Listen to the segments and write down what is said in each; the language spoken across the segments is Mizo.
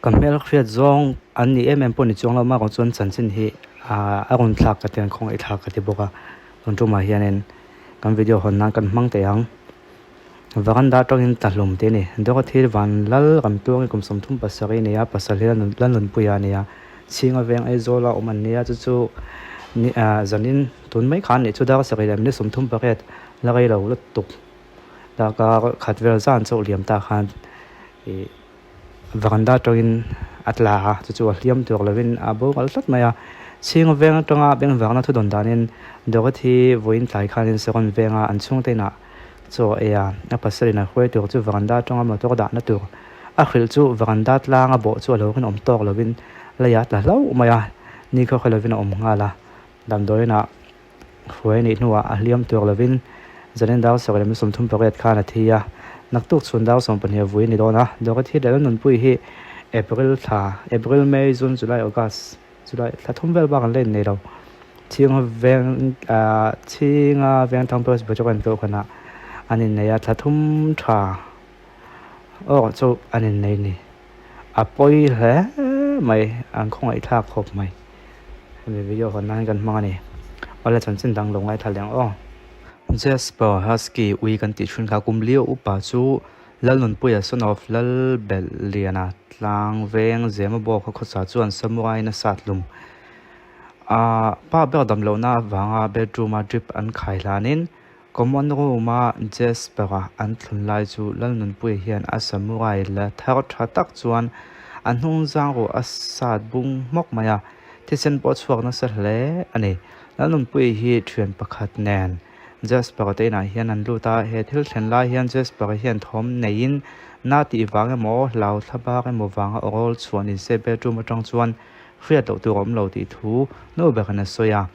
Ka hmel hriat zawng an ni em em pawh ni chuang lo mah chuan chanchin hi ah a rawn thlak ka ti a khawngaih thlak ka ti bawk a tun tumah hianin kan video hawn nan kan hmang thei ang varanda atangin tla hlum tih a ni Dorothy Vanlal Ramtuangi kum 37 a ni a pasal hi Lalnunpuia a ni a chhinga veng Aizawl a awm an ni a chu chu ni ah zanin tun mai khan nih chu dar sarih leh minute 38 la rei lo lutuk darkar khat vel zan chauh liam ta khan ih. Varanda atangin a tla a, chu chu a hliam tur lovin a boral tlat mai a. Chhing veng atanga bengvarna thu dawn danin Dorothy vawiin tlai khanin Saron venga an chhungte inah chaw a ei a, a pasalin a hruai tur chu varanda atanga motor dahna tur a hrilh chu varanda tlanga bawh chu a lo rinawm tawk lovin leiah a tla hlauh mai a, ni khaw khaw lovin a awm nghal a, damdawiinah Hruai a nih hnuah a hliam tur lovin Zanin dar sarih leh 38 khan a thi a, naktuk chhun dar 12 a vui a ni dawn a. Dorothy leh Lalnunpuii hi April thla, April, May, June, July, August, July, thla thum vel bak an la innei lo. Chhinga veng Chhinga Vengthang Presbyterian Kohhranah an innei a, thla thum tha awk chu an innei ni. A pawi hle mai, an khawngaihthlak khawp mai. Hemi video hawn nan kan hmang a ni. Awle chanchin dang lo ngaithla leh ang aw. Jasper Husky ui kan tih thin kha kum li upa chu Lalnunpuia son of Lalbelhliana tlang veng Zema bawk a khawsa chuan Samurai na sat hlum a pa ber dam lohna avanga bedroom a drip an khai hlanin Common room a Jasper a an thlun lai chu Lalnunpuia hian a samurai la thar tha tak chuan a hnung zang ruah a sat bung hmawk mai a, thisen pawh a chhuak nasa hle a ni. Lalnunpuia hi thian pakhat nen Jasper te inah hian an lut a, he thil thlen lai hian Jasper hian thawm neiin na tih vang emaw hlau thlabak emaw vanga awrawl chhuah ni se bedroom atang chuan hriat loh tur a awm lo tih thu nu berin a sawi a.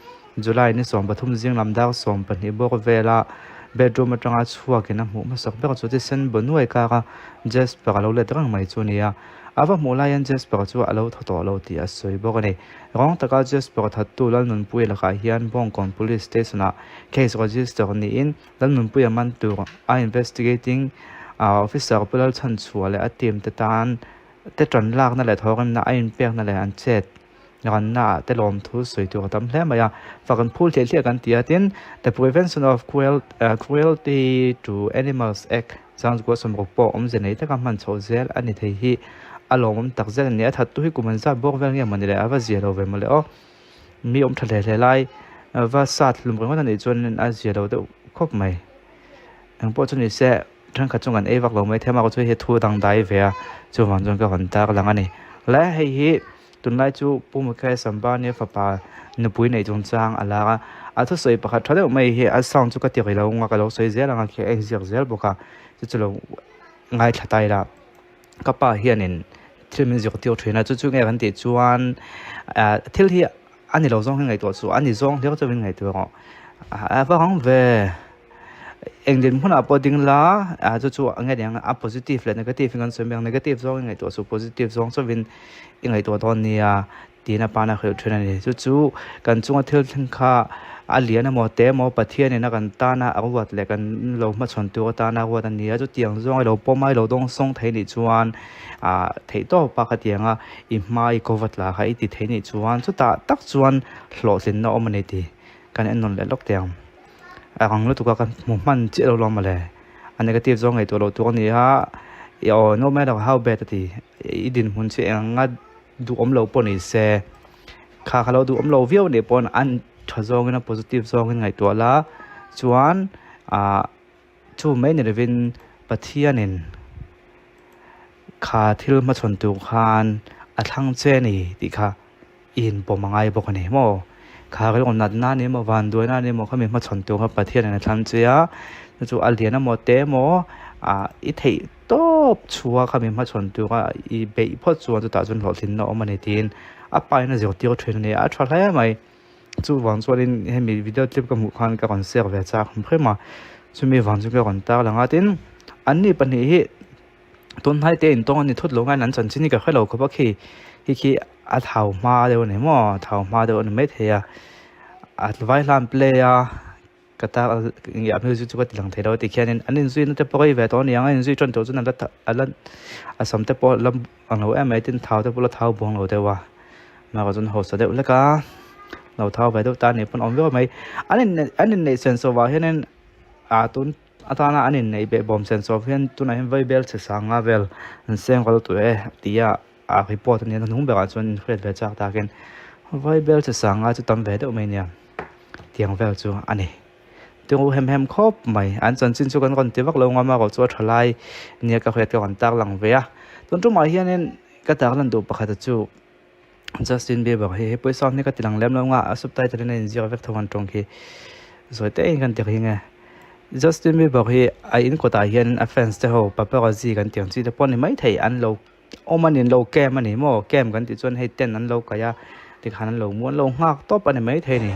July ni 13 zing lam dar 12 bawk vela bedroom atanga chhuakin a hmuh hmasak ber chu thisen bu nuai kara Jasper a lo let reng mai chu a ni a. A va hmuh laiin Jasper chu a lo thaw tawh lo tih a sawi bawk a ni. Rawng taka Jasper thattu Lalnunpuia lakah hian Bawngkawn Police Station-ah case register niin Lalnunpuia man tur a investigating officer Pu Lalchhanchhuah leh a team te tan te tan lakna leh thawhrimna a inpekna leh an chet Ranna ah te lawm thu sawi tur a tam hle mai a, fak an phul hliah hliah kan ti a, tin The Prevention of Cruelty to Animals Act changkua sawmruk pawh awmze nei taka hman chhoh zel a ni thei hi a lawmawm tak zet a ni. A thattu hi kum an zat bawk vel nge mawni le a va zia lo ve mawle aw, mi awm tha hle hle lai va sat hlum ringawt a nih chuan a zia lo deuh khawp mai. Engpawh chu ni se thenkhat chu kan ei vak lo mai thei a, mahse hei thu dangdai ve a chuvang chuan ka rawn tar lang a ni. Le hei hi. Tunlai chu Pu Mukesh Ambani fapa nupui neih chungchang a lar a, a thusawi pakhat tha deuh mai hi a sound chu ka ti rih lo ang a, ka lo sawi zel ang a khi a inziak zel bawk a, chu chu lo ngaithla ta ila. Ka pa hianin thil min zirtir thin a, chu chu nge kan tih chuan ah thil hi a ni lo zawng hi ngaihtuah chu a ni zawng hlir chu min ngaihtuah rawh. A va rang ve. Eng din hmunah pawh ding la ah chu chu eng nge niang a positive leh negative in kan sawi mai ang negative zawng i ngaihtuah suh positive zawng chauhin i ngaihtuah dawn nia tiin a pana hrilh thin a ni chu chu kan chunga thil thleng kha a lian emaw te emaw Pathianin a kan tana a ruat leh kan lo hmachhawn tur atana ruat a ni a chutiang zawng i lo pawm a i lo dawng sawng thei nih chuan ah theihtawp a khatianga i hma i cover tla kha i ti thei nih chuan chutah tak chuan hlawhtlinna awm a ni tih kan en nawn leh lawk teh ang. A rang lutuk a ka hmu hman chiah lo lawm mawle a negative zawng ngaihtuah loh tur a ni a i aw no matter how bad a ti i dinhmun chu eng anga duhawm lo pawh ni se kha kha lo duhawm lo viau anih pawn an tha zawngin a positive zawngin ngaihtuah la chuan ah chu mai ni lovin Pathianin kha thil hmachhawn tur khan a thlang che a ni tih kha. I inpawm a ngai bawk a ni maw? Kha rilru natna a ni emaw, vanduaina a ni emaw khami hmachhawn tur kha Pathianin a thlan che a, chu chu a lian emaw te emaw ah i theih tawp chhuah khami hmachhawn tura i beih phawt chuan chutah chuan hlawhtlinna a awm a ni tiin a pain a zirtir thin a ni a, a tha hle mai. Chuvang chuanin hemi video clip ka hmuh khan ka rawn share ve chak hrim hrim a, chumi vang chu ka rawn tar lang a, tin anni pahnih hi Tun hnai te intawng a ni thut lo ngain an chanchin hi ka hre lo khawp a khi khi khi a thau hma deuh a ni maw thau hma deuh a ni maithei a a vai hlan play a Ka tar a music chu ka ti lang thei lo a tikhianin an inzui na te pawh a rei ve tawh a ni ang a inzui tan tawh chuan a la a la a sam te pawh a la ang lo em mai tin thau te pawh a la thau buang lo deuh a mahse chuan hausa deuh hlek a lo thau ve deuh ta a nih pawn a awm viau mai an inneih an inneih senso vang hianin ah tun atana an inneih behbawm senso hian tunah hian vaibel chhe sanga vel an seng val tawh e tia. A report a nia hnung berah chuan in hriat ve chak takin vaibel chi sanga chu tam ve deuh mai nia tiang vel chu a ni tiang hem hem khawp mai an chanchin chu kan rawn ti vak lo ngam a chu a tha lai nia ka hriat ka rawn tar lang ve a tun tumah hianin ka tar lan duh pakhat chu Justin Bieber hi hei pawisa hi ka ti lang lem lo nga a subtitle in a inziak vek tho an tawng khi zawi te in kan ti rih nge Justin Bieber hi a in kawtah hian a fans te ho paparazzi kan tih ang chi te pawh a ni maithei an lo. Awm a ni lo camp a ni maw camp kan tih chuan hei tent an lo kaih a tikhan an lo mu an lo nghak tawp a ni maithei a ni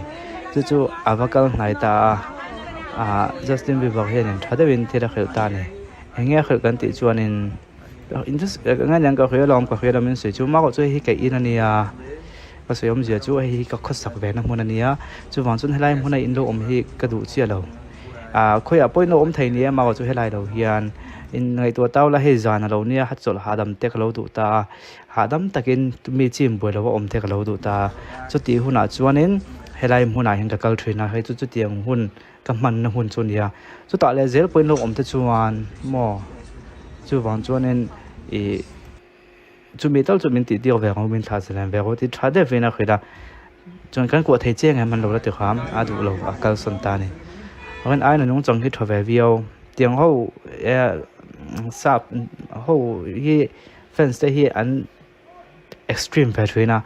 chu chu a va kal hnai ta a ah Justin Bieber hianin tha deuhin thil a hrilh ta a ni eng nge a hrilh kan tih chuanin eng nge niang ka hria alawm ka hria alawm in sawi chu mah erawh chu hei hi kaih in a nia ka sawi awmzia chu hei hi ka khawsak ve na hmun a nia chuvang chuan helai hmuna in lo awm hi ka duh chiah lo. Ah khawiah pawhin lo awm thei ni a amaherawhchu helai lo hian in ngaihtuah tau la hei zan a lo nia chawlh hahdam te ka lo duh ta a hahdam takin mi chim buai lova awm te ka lo duh ta a chutih hunah chuanin helai hmunah hian ka kal thin a hei chu chutiang hun ka hmanna hun chu a ni a chutah leh zel pawhin lo awm te chuan maw chuvang chuanin ih. Chumi tal chu min tih tir ve ang u, min thlah zalen ve ang u tih tha deuh in a hrilh a, chuan kan kuah thei chiang em an lo la ti hram a duh lo a kalsawn ta a ni. Chuan aina nungchang hi tha ve viau, tiang ho sap ho hi fans te hi an extreme ve thin a,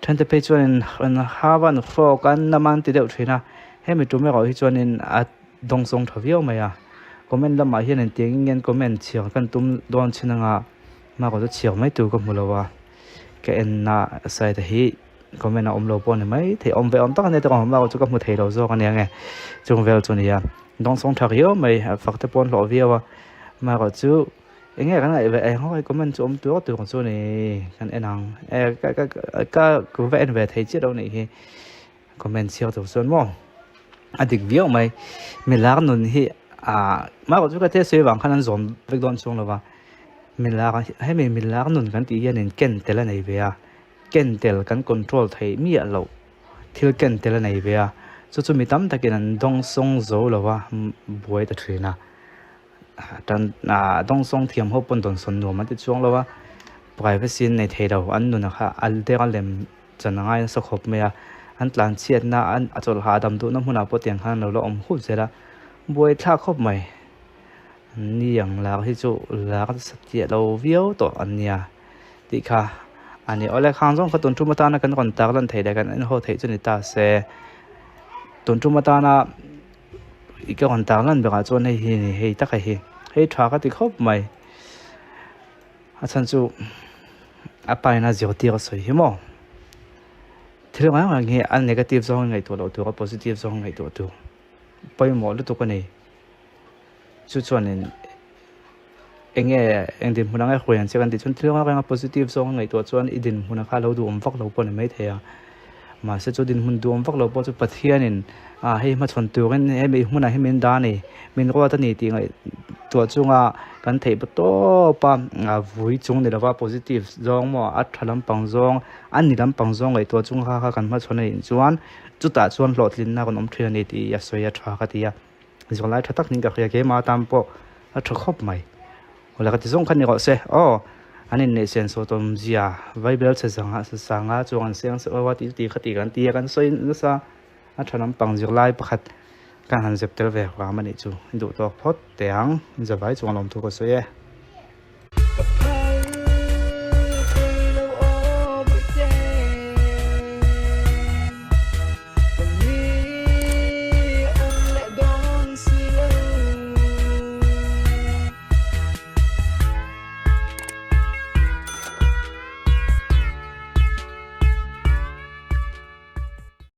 then te phei chuan an hau a an hrawk a an nam a an ti deuh thin a, hemi tum erawh hi chuanin a dawngsawng tha viau mai a, comment lamah hian engtiang in nge an comment chhiar kan tum dawn chin anga. Hma chu chhiar mai tur ka hmu lo a ka en na side ah hi comment a awm lo pawh a ni mai thei awm ve awm tak a nia te hma chu ka hmu thei lo zawk a nia nge chung vel chu a ni a dawngsawng tha riau mai fak te pawh an hlawh viau a amaherawhchu eng nge kan ngaih ve eng ho comment chu awm tur tur chu a ni kan en ang e ka ka ka va en ve thei chiah lo a nih hi comment chhiar tur chuan maw a dik viau mai milar nun hi ah amaherawhchu ka thil sawi vang khan an zawm vek dawn chuang lo va milar hemi milar nun kan tih hianin ken tel a nei ve a ken tel kan control theih miah loh thil ken tel a nei ve a chu chu mi tam takin an dawngsawng zo lo va buai ta thin a tan ah dawngsawng thiam ho pawn dawnsawn nuam an ti chuang lo va privacy an nei thei lo an nunah kha a der a lem. Chan a ngai nasa khawp mai a, an tlan chhiatna an a chawlh hahdam duhna hmunah pawh tiang khan an lo la awm hut zel a, buai thlak khawp mai. An ni ang lar hi chu lar nasa chiah lo viau tawh an nia tih kha a ni. Awle khang zawng kha tun tum atana kan rawn tar lan theih leh kan en haw theih chu ni ta se, tun tum atana i ka rawn tar lan berah chuan hei hi a ni, hei taka hi, hei tha ka ti khawp mai. A chhan chu a pa in a zirtir a sawi hi maw thil reng reng hi a negative zawng ngaihtuah loh tur a positive zawng ngaihtuah tur pawimawh lutuk a ni chu chuanin eng nge eng dinhmun anga hruai ang che kan tih chuan thil reng reng a positive zawng ngaihtuah chuan i dinhmun kha lo duhawm vak lo pawh a ni maithei a mahse chu dinhmun duhawm vak lo pawh chu Pathianin ah hei hmachhawn turin hemi hmunah hian min dah a ni min ruat a ni tih ngaihtuah chunga kan theih pa tawp a ah vui chung ni lova positive zawng maw a tha lampang zawng a ni lampang zawng ngaihtuah chung kha kha kan hmachhawn a nih chuan chutah chuan hlawhtlinna kan awm thin a ni tih a sawi a tha ka ti a zirlai tha tak niin ka hria keimah atan pawh a tha khawp mai. Awle ka ti zawng kha ni rawh se aw an inneih sen saw tawm zia vaibel chhe zanga sanga chuang an seng seuh a tih tih kha tih kan ti a kan sawi nasa a tha lampang zirlai pakhat kan han zep tel ve hram a nih chu duh tawk phawt teh ang zavai chuang lawmthu ka sawi e.